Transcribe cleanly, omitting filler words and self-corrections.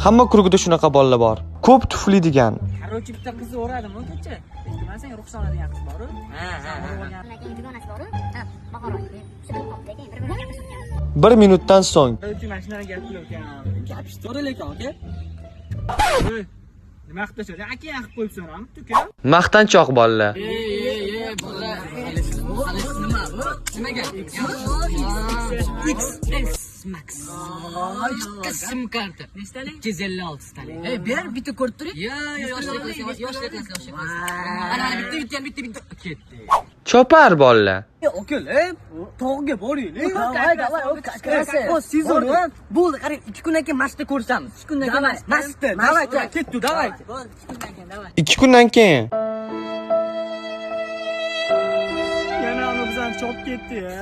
Hamma kurgida shunaqa bolalar bor. Ko'p tufli degan. Короче, bitta qizni o'radim u kecha. Man senga Ruxsona degan qiz bor-u. Ha, ha, ha. Keyin dugonasi boru, ha, Bahor oyi. O'sha bilib qolibdi, keyin bir-birini gapirishgan. 1 minutdan so'ng. Короче, mashinaga gap qilayotgan. Gapish to'g'ri lekin, aka. Ey, nima qilib tashladi? Aka qilib qo'yibsan, uka. Maqtanchoq bolalar. Ey, bola. Nima bu? Nimaga? XS Max. Ikkita sim karta. Nechtalik? 256 talik. Ey, ber, bitta ko'rib turing. Yo, yo, yoshlik qilsin, yoshlik qilsin, yoshlik qilsin. Ana, ana, bitta, bitta, bitta, bitta. Ketdi. Chopar bolalar. Akalar, tog'ga boraylik. Давай, давай, O, sezon, Bo'ldi, qarang, 2 kundan keyin mashqda ko'rishamiz. 2 kundan keyin Mashqda, давай, ketdi, давай. Bo'ldi, 2 kundan keyin, давай. 2 kundan keyin. Yana uni bizani chop ketdi ya.